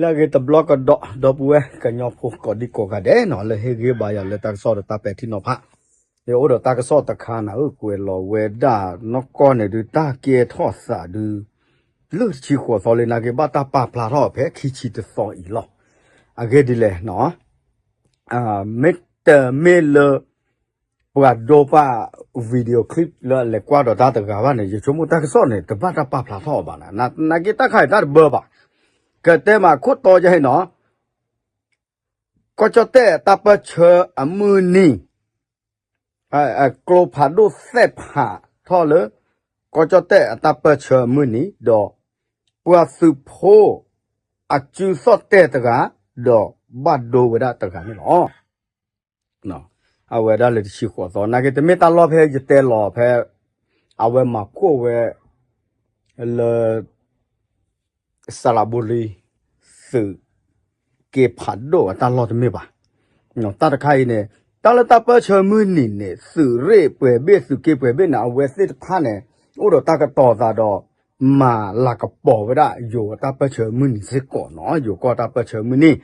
ဂ့ၤတဘျီကဒီး ဒီပုၢ်ဝဲၢ်ကညီဖိကိးဒံကိးဂၤဒဲးနီၤ လၢဟ့ၣ်ဂံၢ်ဘါယၤလၢတၢ်ကစီၣ်ဒီးတၢ်ပဲာ်ထံနီၤဖး, ယအိၣ်ဒီးတၢ်ကစီၣ်တခါန့ၣ် အုၣ်ကွဲးလီၤဝဲဒၣ်နီၢ်ကီၢ်န့ၣ်ဒုး တၢ်ကဲထီၣ်သးဒုး လၢတဆံဃိးသီလံ နာ်က့ဘၣ်တၢ်ပာ်ဖျါထီၣ်ဖဲခံဆံတသီအံၤလီၤ. အဂ့ၢ်ဒ်လဲၣ်နီၤ မ့တမ့ၢ်လၢ ပှၤဒိပာ် video clip လၢအလဲၤကွၢ်ဒီးတၢ်တဂၤဘၣ်န့ၣ် ယဆိကမိၣ်တၢ်ကစီၣ်န့ၣ် တဘၣ်တၢ်ပာ်ဖျါထီၣ်အီၤဘၣ်န့ၣ်, နာ်က့တၢ်ခါအံၤတၢ်တဘၢဘၣ်. ကတဲမးခိၣ်တီယဲဟ့ၣ်နီၤ ကီၢ်ကၠီၣ်တဲၣ်တၢ်ပၢၢ်ဆၢအမုၢ်နံၤ ကျိဖးဒိၣ်သဲၣ်ဖးထီၣ်လၢ ကီၢ်ကၠီၣ်တဲၣ်အတၢ်ပၢၢ်ဆၢအမုၢ်နံၤ ဒီး ပှၤသုးဖိ အစုသီၣ်တဲာ်တဂၤ ဒီးဘၣ်ဒိဝဲဒၣ်တဂၤန့ၣ်လီၤ. အဝဲဒၣ်လၢတဆံဃိးသီ နာ်က့တမ့ၢ်တၢ်လီၢ်ဖဲယတဲလီၤဖဲ အဝဲမၤခိၣ်ဝဲ လၢ စၤရဘူရံ သုးက့ဖးဒိၣ်အတၢ်လီၢ်တမ့ၢ်ဘၣ်. တၢ်တခါအံၤန့ၣ် တၢ်လၢတၢ်ပၢၢ်ဆၢမုၢ်နံၤန့ၣ် သုးရ့ၣ်ပှဲၤဘ့ၣ် သုးက့ပှဲၤဘ့ၣ်န့ၣ် အဝဲသ့ၣ်တဖၣ်န့ၣ် အိၣ်ဒီးတၢ်ကတီၤသးဒီး မၤလၤကပီၤဝဲဒၣ် ယိၤတၢ်ပၢၢ်ဆၢမုၢ်နံၤစ့ၢ်ကီးနီၤ ယိၤကီၢ်တၢ်ပၢၢ်ဆၢမုၢ်နံၤ,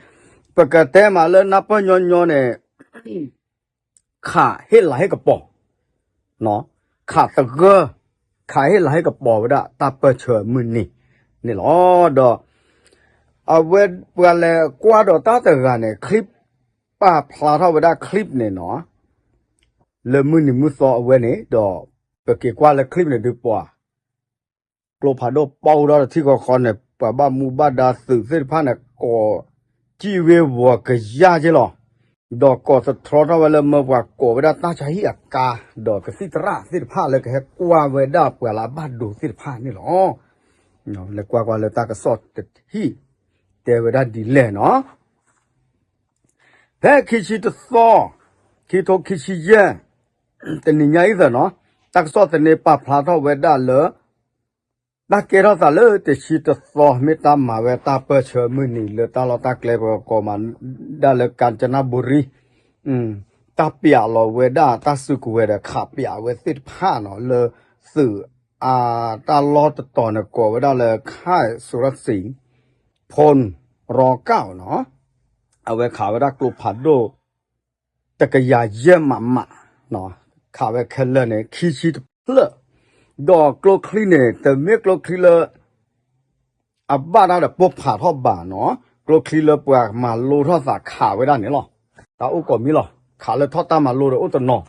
ပကတဲမးလၢနၢ်ပၢၢ်ညီညီန့ၣ် ခးဟ့ၣ်လၤဟ့ၣ်ကပီၤ, ခးသဂၢၢ်, ခးဟ့ၣ်လၤဟ့ၣ်ကပီၤဝဲဒၣ်တၢ်ပၢၢ်ဆၢမုၢ်နံၤန့ၣ်လီၤ. ဒီး အဝဲပှၤလဲၤကွၢ်ဒီးတၢ်တဂၤန့ၣ် clip ပာ်ဖျါထီၣ်ဝဲဒၣ် clip န့ၣ်နီၤ လၢမုၢ်နံၤမုၢ်သီအဝဲန့ၣ် ဒီး ပက့ၤကွၢ်လၢ clip န့ၣ်ဒုးပှၤ ကျိဖးဒိၣ်ပီၣ်ထီၣ်တထံၣ်ဃီဃီန့ၣ် ပှၤဘၣ်မူဘၣ်ဒါသုးသ့ၣ်တဖၣ်န့ၣ် ကိးစံၣ်ဝ့ဝီၤကယၢ်က့လီၤ. ဒီးကိးသတြီထီၣ်ဝဲလၢမၢပှၤကိးဝဲဒၣ်တၢ်ဆါဟံၣ်အကါ ဒီးကသံၣ်သရၣ်သ့ၣ်တဖၣ်လၢကဟဲကွၢ်ဝဲဒၣ်ပှၤလၢအဘၣ်ဒိသ့ၣ်တဖၣ်န့ၣ်လီၤ. လဲၤကွၢ်ကွၢ်လၢတၢ်ကစီၣ်တထံၣ် တဲဝဲဒၣ်ဒ်လဲၣ်နီၤ ဖဲခံဆံတသီ ခံထိခံဆံယဲၢ် တနံၤညါအံၤသၢနီၤ တၢ်ကစီၣ်သန့ပာ်ဖျါထီၣ်ဝဲဒၣ်လၢ တၢ်ကဲထီၣ်သးလၢတဆံတသီ မ့ၢ်တၢ်မၤဝဲတၢ်ပၢၢ်ဆၢမုၢ်နံၤလၢတၢ်လီၢ်တၢ်ကျဲပကိးမးဒၣ်လၢ ကၣ်စနဘူရံ တၢ်ပျးလီၤဝဲဒၣ်တၢ်စုကဝဲၤဒီးခးပျးဝဲသ့ၣ်တဖၣ်နီၤ လၢသုးအတၢ်လီၢ်တတီၤန့ၣ် ကိးဝဲဒၣ်လၢ ခၢၣ်စရၢၣ်စံၣ် ဖိၣ်ရီကၣ်နီၤ အဝဲခးဝဲဒၣ်ကျိဖးဒိၣ် တကယၤယဲၢ်မးမး ခးဝဲခဲလၢာ်န့ၣ် ခံဆံတဖျၢၣ် ဒီးကျိချံန့ၣ် တမ့ၢ်ကျိချံလၢ အဘၣ်တၢ်ဒီးပိၢ်ဖးထီၣ်ဘၣ်နီၤ ကျိချံလၢပှၤမၤလိထီၣ်သးခးဝဲဒၣ်န့ၣ်လီၤ. တၢ်အိၣ်ကိးမံၤလီၤ ခးလၢထီၣ်တၢ်မၤလိဒီးအိၣ်တနီၤ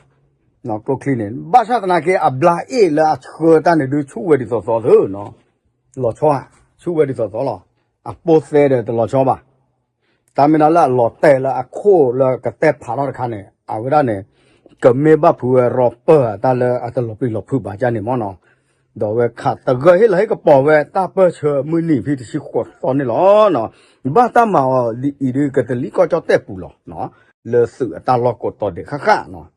ကျိချံန့ၣ် ဘၣ်ဆၣ်သနာ်က့ အဘျါအ့ၣ်လၢအဆှၢတၢ်န့ၣ်ဒုးဆူၣ်ဝဲဒ်သိးသိးသ့နီၤ လီၤဆီ ဆူၣ်ဝဲဒ်သိးသိးလီၤ အပိၢ်သဲဒီးတလီၤဆီဘၣ် တၢ်မ့ၢ်ဒၣ်လၢအလီၤတဲာ်လၢအခိၣ်လၢကတဲဖးထီၣ်တခါန့ၣ် အဝဲဒၣ်န့ၣ် ကမ့ၢ်ဘၣ်ဖုးဝဲရီပၢၢ်တၢ်လၢအတလီၤပျံၤလီၤဖုးဘၣ်ကၢ်န့ၣ်မ့ၢ်နီၤ ဒီးအဝဲခးသဂၢၢ်ဟ့ၣ်လီၤဟ့ၣ်ကပီၤဝဲတၢ်ပၢၢ်ဆၢမုၢ်နံၤဖဲတဆံဃိးသီန့ၣ်လီၤ. ဘၣ်တၢ်မၤအီၤဒ်အံၤဒုး ကတလံၣ်ကီၢ်ကၠီၣ်တဲၣ်ပူၤလီၤ လၢသုးအတၢ်လီၢ်ကိးတီၤဒဲးဃၣ်ဃၣ်နီၤ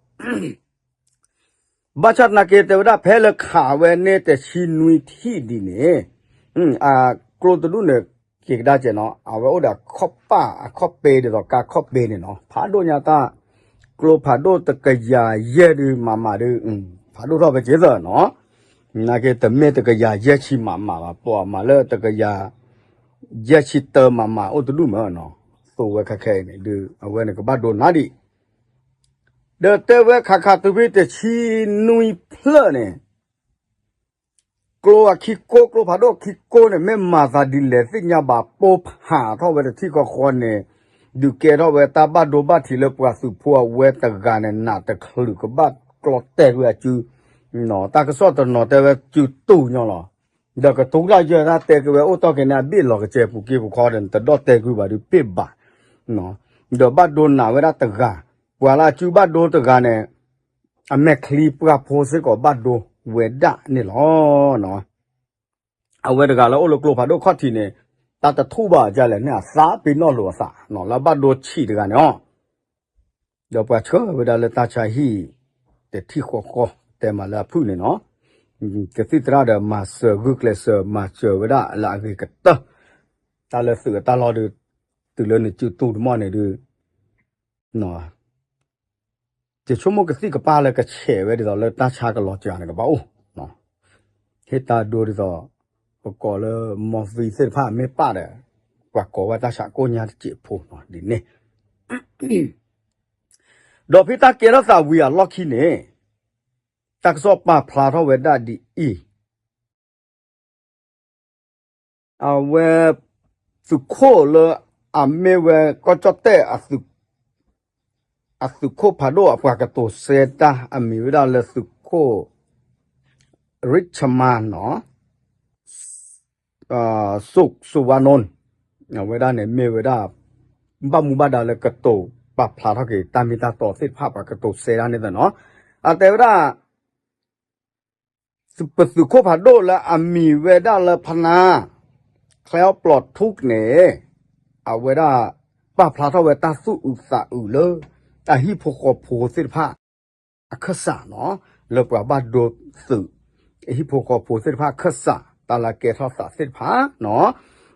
ဘၣ်ဆၣ်သနာ်က့တဲဝဲဒၣ်ဖဲလၢခးဝဲန့ၣ်တဆံနွံထံၣ်ဒ်န့ၣ် အကျိတဒူၣ်န့ၣ် က့ၤကဒါကဲးနီၤ အဝဲအိၣ်ဒီးအခီၣ်ပၢ်အခီၣ်ပဲဒ်သိးကါခီၣ်ပဲန့ၣ်နီၤ ဖးဒိၣ်ညါတၢ် ကျိဖးဒိၣ်တကယၤယဲၢ်ဒုးမးမးဒုး ဖးဒိၣ်ထီၣ်ဝဲက့ၤသၢနီၤ နာ်က့တမ့ၢ်တကယၤယဲၢ်ဆံမးမးဘၣ် ပှၤမးလၢတကယၤ ယဲၢ်ဆံတၢမးမးအိၣ်တဒူၣ်မးနီၤ သိးဝဲခဲခဲအံၤန့ၣ်ဒုး အဝဲန့ၣ်ကဘၣ်ဒိနးဒံး ဒီးတဲဝဲခးခးတုၤဖဲတဆံနွံဖျၢၣ်န့ၣ် ကျိအခံကိ ကျိဖးဒိၣ်အခံကိန့ၣ် မ့ၢ်မၤသးဒ်လဲၣ်သ့ၣ်ညါဘၣ် ပိၢ်ဖးထီၣ်ဝဲတထံၣ်ဃီဃီန့ၣ် ဒုးကဲထီၣ်ဝဲတၢ်ဘၣ်ဒိဘၣ်ထံးလၢပှၤသုးဖိအဝဲတဂၤန့ၣ် နးတချုးကဘၣ်ကျီတဲာ်ကွံာ်အစု တၢ်ကစီၣ်တနီၤတဲဝဲစုတူၢ်ညီလီၤ ဒီးကတူၢ်တၢ်ယဲၢ်တၢ်တဲက့ၤဝဲအိၣ်တီၢ်က့ၤန့ၣ် အဘ့ၣ်လီၤကစဲၤပူၤက့ပူၤခီဒီး နတဒီၣ်တဲကွံာ်ဘၣ်ဒုးပ့ၢ်ဘၣ် ဒီးဘၣ်ဒိနးဝဲဒၣ်တဂၤ ပှၤလၢအစုဘၣ်ဒိတဂၤန့ၣ် အမဲာ်ချံပှၢ်ဖိစ့ၢ်ကီးဘၣ်ဒိဝဲဒၣ်န့ၣ်လီၤ. အဝဲတဂၤလၢအိၣ်လၢကျိဖးဒိၣ်ခီၣ်ထံးန့ၣ် တၢ်တထူၣ်ဘၣ်အကလဲၣ်န့ၣ် အသးပ့ၤနီၣ်လိာ်အသး လၢအဘၣ်ဒိဆံးတဂၤန့ၣ်အီၤ ဒီးပှၤဆှၢဝဲဒၣ်လၢတၢ်ဆါဟံၣ် တထံၣ်ဃီဃီ တဲမးလၢအဖုၣ်န့ၣ်နီၤ ကသံၣ်သရၣ်ဒီးမၤစၢၤဂုာ်ကျဲးစၢး မၤစၢၤဝဲဒၣ်လၢအဂ့ၤကတၢၢ် တၢ်လၢသုးအတၢ်လီၢ်ဒုး တုၤလၢနစုတူၢ်တမီၢ်န့ၣ်ဒုး ယဆိကမိၣ်ကသံၣ်ကပၢ်လၢကဆဲးဝဲဒ်သိးလၢတၢ်ဆါကလီၤစှၤန့ၣ်ကဘၣ်အိၣ် ဟ့ၣ်တၢ်ဒိဒ်သိး ပကိးလၢမီၢ်သံသ့ၣ်တဖၣ်မ့ၢ်ပၣ်ဒီး ပှၤကိးဝဲတၢ်ဆါကိၣ်ညါတစဲးဖိနီၤဒ်န့ၣ်, ဒီးဖဲတၢ်ကဲထီၣ်သးဝံၤအလီၢ်ခံန့ၣ် တၢ်ကစီၣ်ပာ်ဖျါထီၣ်ဝဲဒၣ်ဒ်အံၤ, အဝဲ သုးခိၣ်လၢအမ့ၢ်ဝဲကီၢ်ကၠီၣ်တဲၣ် အသုးခိၣ်ဖးဒိၣ်အပှၤကတိၤဆဲတၢ် အမံၤဝဲဒၣ်လၢသုးခိၣ် Richmond နီၤ Suk Suvannon, အဝဲဒၣ်န့ၣ်မ့ၢ်ဝဲဒၣ် ဘၣ်မူဘၣ်ဒါလၢကတိၤပာ်ဖျါထီၣ်က့ၤတၢ်မ့ၢ်တၢ်တီသ့ၣ်တဖၣ် ပှၤကတိၤဆဲဒၣ်န့ၣ်သ့ၣ်နီၤ, အတဲဝဲဒၣ် ပသုးခိၣ်ဖးဒိၣ်လၢအမံၤဝဲဒၣ်လၢဖနါ ချဲအီပျီၤထူၣ်န့ၣ် အဝဲဒၣ် ပာ်ဖျါထီၣ်ဝဲတၢ်သူၣ်အုးသးအုးလၢ အဟံၣ်ဖိဃီဖိသ့ၣ်တဖၣ် အခၢၣ်စးနီၤ, လၢပှၤဘၣ်ဒိသုး အဟံၣ်ဖိဃီဖိသ့ၣ်တဖၣ်အခၢၣ်စး တၢ်လၢကဲထီၣ်သးသ့ၣ်တဖၣ်နီၤ,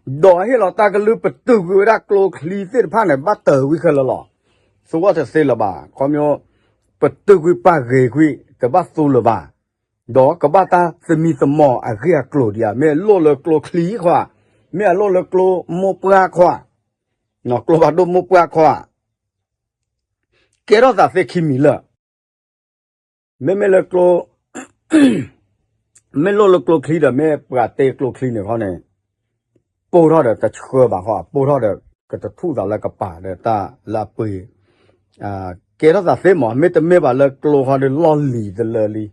ဒီးဟ့ၣ်လီၤတၢ်ကလုၢ်ပတုာ်ကွံာ်ဝဲဒၣ်ကျိချံသ့ၣ်တဖၣ်န့ၣ် ဘၣ်တၢ်ဝံခဲလၢာ်လီၤ, သူဝဲတသ့လၢၤဘၣ်, ခီဖျိ ပတုာ်ကွံာ်ပာ်ဂ့ၤကွံာ် တဘၣ်သူလၢၤဘၣ် ဒီးကဘၣ်တၢ်သမံသမိးအဂ့ၢ်အကျိၤဒံးဧါ, မ့ၢ်အလိၣ်လၢကျိချံခွါ, မ့ၢ်အလိၣ်လၢကျိမိၢ်ပှၢ်ခွါ, ကျိဖးဒိၣ်မိၢ်ပှၢ်ခွါ, ကဲထီၣ်သးသ့ခံမံၤလၢာ်, မ့မ့ၢ်လၢကျိ မ့ၢ်လိၣ်လၢကျိချံဒီး မ့ၢ်ပှၤတ့ကျိချံန့ၣ်ခီန့ၣ် ပိၢ်ထီၣ်ဒီးတဆှၢဘၣ်ဃီ, ပိၢ်ထီၣ်ဒီးကတထူၣ်သးလၢကပၤဒီးတၢ်လၢအပှ့ၤ, ကဲထီၣ်သးသ့မး, မ့တမ့ၢ်ဘၣ်လၢကျိဃီဒီးလီၢ်လံၤတလၢလံ,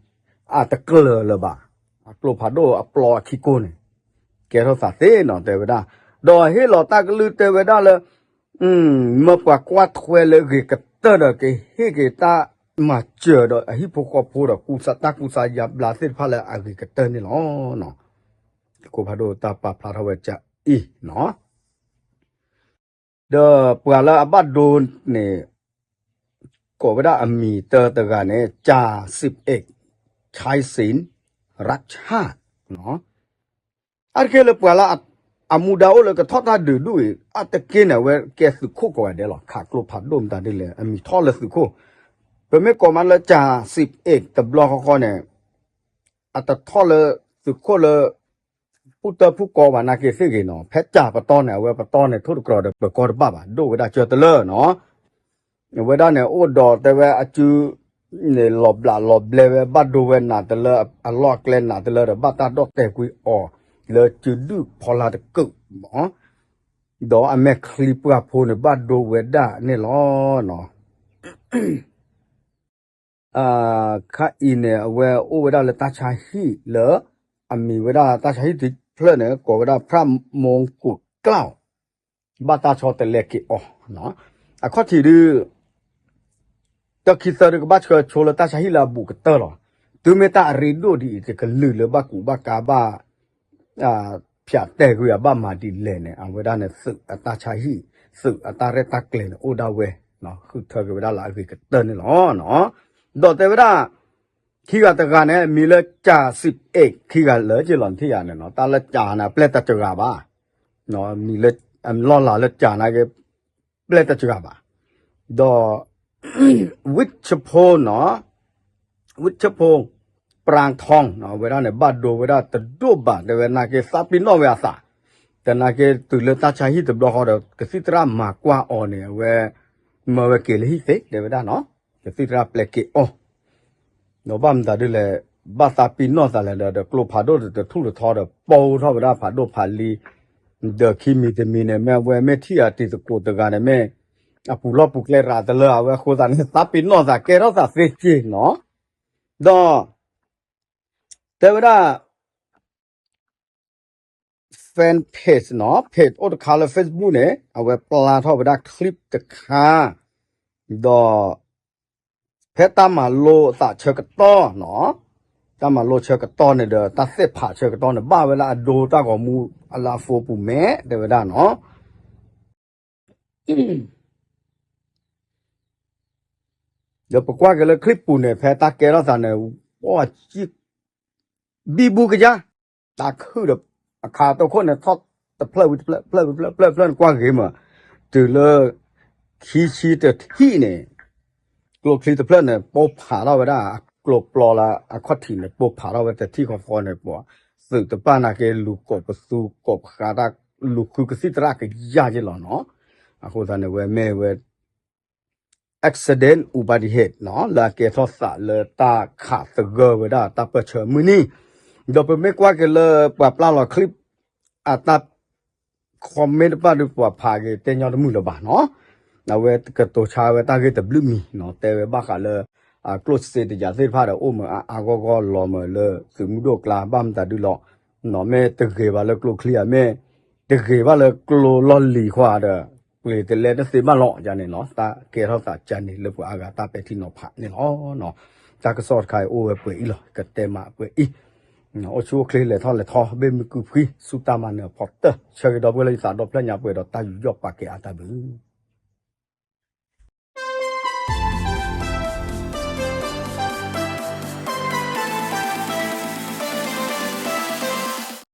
အတကျၢၤလၢၤဘၣ်, အကျိဖးဒိၣ်အပျီအခံကိၢ်န့ၣ်, ကဲထီၣ်သးသ့နီၤ တဲဝဲဒၣ်, ဒီးဟ့ၣ်လီၤတၢ်ကလုၢ်တဲဝဲဒၣ်လၢ မ့ၢ်ပှၤကွၢ်ထွဲလၢအဂ့ၤကတၢၢ်ဒီး ကဟ့ၣ်က့ၤတၢ်မၤစၢၤဒီးအဟံၣ်ဖိဃီဖိဒီး ကူစါတၢ်ကူစါယါဘျါသ့ၣ်တဖၣ်လၢအဂ့ၤကတၢၢ်န့ၣ်လီၤ. သုးခိၣ်ဖးဒိၣ်တၢ်ပာ်ဖျါထီၣ်ဝဲကအံၤနီၤ, ဒီးပှၤလၢအဘၣ်ဒိန့ၣ် ကိးဝဲဒၣ်အမံၤတၢတဂၤန့ၣ် ကၠၤစံးပအ့း ခၢၣ်စ့ၣ်ရၢ်ဆၣ်နီၤ အါတက့ၢ်လၢပှၤလၢအမူဒါအိၣ်လၢကထီၣ်တၢ်ဒုးဒူၣ်အံၤ အါတက့ၢ်န့ၣ် အဝဲကဲသုးခိၣ်ကိးဂၤဒဲးလီၤ. ခးကျိဖးဒိၣ်မတၤဒ်လဲၣ် အမံၤထီၣ်လၢသုးခိၣ်, ပမ့ၢ်ကိးမးလၢကၠၤစံးပအ့းတဘျီဃီဃီန့ၣ် အတထီၣ်လၢသုးခိၣ်လၢ ဖုတၢ်ဖုကီဘၣ်နာ်က့သ့ၣ်ဂ့ၤနီၤ, ဖဲကၠၤပတီၢ်န့ၣ် အဝဲပတီၢ်န့ၣ် ထိၣ်တကြၢးဒီးပၢၤကီၢ်တဘၣ်ဘၣ်, ဒိၣ်ဝဲဒၣ်ကၢတလၢနီၤ အဝဲဒၣ်န့ၣ် အိၣ်ဒီးတဲဝဲအစုန့ၣ် လီၤဘျးလီၤဘျဲဝဲ ဘၣ်ဒိဝဲနးတလၢ အလီၢ်အကျဲနးတလၢဒီး ဘၣ်တၢ်ဒီၣ်တဲာ်ကွံာ်အီၤ လၢစုဒုၣ်ဖီလာ်တကုးမး, ဒီးအမဲာ်ချံပှၢ်ဖိန့ၣ် ဘၣ်ဒိဝဲဒၣ်န့ၣ်လီၤ. ခါအံၤန့ၣ် အဝဲအိၣ်ဝဲဒၣ်လၢတၢ်ဆါဟံၣ်လၢ အမံၤဝဲဒၣ်တၢ်ဆါဟံၣ်တဖျၢၣ်န့ၣ် ကိးဝဲဒၣ် พระมงกุฎเกล้า ဘၣ်တၢ်ဆီတလဲက့ၤအီၤ, အခီၣ်ထံးဒုး တၢ်ခံသၢဒုးကဘၣ်ဆှၢဆိလၢတၢ်ဆါဟံၣ်လၢအဘူးကတၢၢ်လီၤ. တုၤမ့ၢ်တၢ်အရ့ဒိၣ်ဒ်အံၤ တကလုာ်လၢဘၣ်ကူးဘၣ်ကါဘၣ် ဖၠးတဲာ်ကွံာ်အဘၣ်မၤဒ်လဲၣ်န့ၣ် အဝဲဒၣ်န့ၣ် သုးအတၢ်ဆါဟံၣ် သုးအတၢ်ရဲၣ်တၢ်ကျဲၤန့ၣ် အိၣ်ဒၣ်ဝဲ ဃုထၢက့ၤဝဲဒၣ်လၢအဂ့ၤကတၢၢ်န့ၣ်လီၤ. ဒီးတဲဝဲဒၣ် ခံဂၤတဂၤန့ၣ် မံၤလၢကၠၤစံးပအ့း ခံဂၤလၢက့ၤလီၤ နထံၣ်ယၤန့ၣ်နီၤ တၢ်လၢကၠၤန့ၣ် အပျဲၢ်တစှၤဘၣ်, မံၤလၢ လီၢ်လၤလၢကၠၤနာ်က့ ပျဲၢ်တစှၤဘၣ်, ဒီး ဝံၣ်ဆၢဖိနီၤ ဝံၣ်ဆၢဖိ ပရၣ်ထီၣ် အဝဲဒၣ်န့ၣ် ဘၣ်ဒိဝဲဒၣ်တဒိၣ်ဘၣ် တဲဝဲနာ်က့ သးပ့ၤနီၣ်ဝဲအသး, တနာ်က့ တုၤလၢတၢ်ဆါဟံၣ်တဘျီဃီဒီး ကသံၣ်သရၣ်မၤကွၢ်အီၤန့ၣ် အဝဲ မၢဝဲက့ၤလၢဟံၣ်သ့ တဲဝဲဒၣ်နီၤ ကသံၣ်သရၣ်ပျဲက့ၤအီၤ ဒီးဘၣ်မတၤဒ်လဲၣ် ဘၣ်သးပ့ၤနီၣ်သးလဲၣ်ဒီး ကျိဖးဒိၣ်တထူၣ်တထီဒီး ပိၢ်ထီၣ်ဝဲဒၣ်ဖးဒိၣ်ဖးလံၤ, ဒီးခံမံၤတမံၤန့ၣ် မ့ၢ်အဝဲမ့ၢ်ထံၣ်အတံၤသကိးတဂၤန့ၣ် မ့ၢ်အပူၤလီၢ်ပူၤကျဲရၤတလၢ အဝဲအဃိသတးန့ၣ် သးပ့ၤနီၣ်သးကဲထီၣ်သးသ့က့ၤနီၤ, ဒီး တဲဝဲဒၣ် fan page နီၤ page အိၣ်တခါလၢ Facebook န့ၣ် အဝဲပျၢ်ထီၣ်ဝဲဒၣ် clip တခါ, ဒီး ဖဲတၢ်မၤလိအသးဆၢကတီၢ်နီၤ, တၢ်မၤလိဆၢကတီၢ်န့ၣ်ဒီး တၢ်သ့ၣ်ဖးဆၢကတီၢ်န့ၣ် ဘၣ်ဝဲလၢအဒိတၢ်ဂီၤမူအလၢအ phone ပူၤမဲာ် တဲဝဲဒၣ်နီၤ ဒီးပကွၢ်က့ၤလၢ clip ပူၤန့ၣ် ဖဲတၢ်ကဲထီၣ်သးန့ၣ် ဝီၢ် ဘံဘူကယါ, တၢ်ခုၣ်ဒီး အခါတခိၣ်န့ၣ် ထီၣ်တဖျၢၣ်ဝံၤတဖျၢၣ် တဖျၢၣ်ဝံၤတဖျၢၣ် တဖျၢၣ်ဝံၤတဖျၢၣ် နကွၢ်ဂ့ၤမး, တုၤလၢ ခံဆံတထံၣ်န့ၣ် ကျိချံတဖျၢၣ်န့ၣ် ပိၢ်ဖးထီၣ်ဝဲဒၣ် ကျိပျီလၢအခီၣ်ထံးန့ၣ် ပိၢ်ဖးထီၣ်ဝဲတထံၣ်ဃီဃီန့ၣ် ပှၤသုးတပၣ်နာ်က့ လူၤကိးပသူကိးပဃါတၢ် လူၤဃုကသံၣ်သရၣ်ကယၢ်က့လီၤနီၤ. အဃိသတးန့ၣ် အဝဲမ့ၢ်ဝဲ accident ဥပဒေဟ့ၣ်နီၤ လၢအကဲထီၣ်သးလၢတၢ်ခးသဂၢၢ်ဝဲဒၣ်တၢ်ပၢၢ်ဆၢမုၢ်နံၤ, ဒီးပမ့ၢ်ကွၢ်က့ၤလၢပှၤပျၢ်လီၤ clip အတၢ် comment တဖၣ်ဒီး ပှၤဖးက့ၤတဲညီတမုာ်လၢၤဘၣ်နီၤ. အဝဲကတိၤဆါဝဲတၢ်ဂ့ၢ်တဘျုးမံၤနီၤ တဲဝဲဘၣ်ဃးလၢ အကျိၣ်စ့တယၤသ့ၣ်တဖၣ်ဒီး အိၣ်မးအါအါဂီၢ်ဂီၢ်လီၤမးလၢသုးမုၢ်ဒိၣ်ကျါ ဘၣ်မတၤဒုလီၤ. မ့ၢ်တဂ့ၤဘၣ်လၢကျိချံဧါ, မ့ၢ်တဂ့ၤဘၣ်လၢကျိလီၢ်လံၤခွါဒီး ပှ့ၤတလဲတသ့ဘၣ်လီၤန့ၣ်နီၤ. တၢ်ကဲထီၣ်သးကန့ၣ်လၢပှၤအါဂၤတၢ်ပဲာ်ထံနီၤဖးန့ၣ်လီၤ. တၢ်ကစီၣ်တခါအံၤအိၣ်ဝဲပှဲၤအံၤလီၤ. ကတဲမးပှဲၤအံၤ, အိၣ်ဆူၣ်အိၣ်ချ့လဲၤထီၣ်လဲၤထီ ဘၣ်မုာ်ကုာ်ဖှံ ဆူတၢ်မၤနၢၤအဖီတၢၢ် ဆၢဂ့ၤဒီပုၢ်ဝဲၢ်လၢယသးဒီဖျၢၣ်ညါပှဲၤဒီးတၢ်ယူးယီၣ်ပာ်ကဲအါတၢ်ဘျုး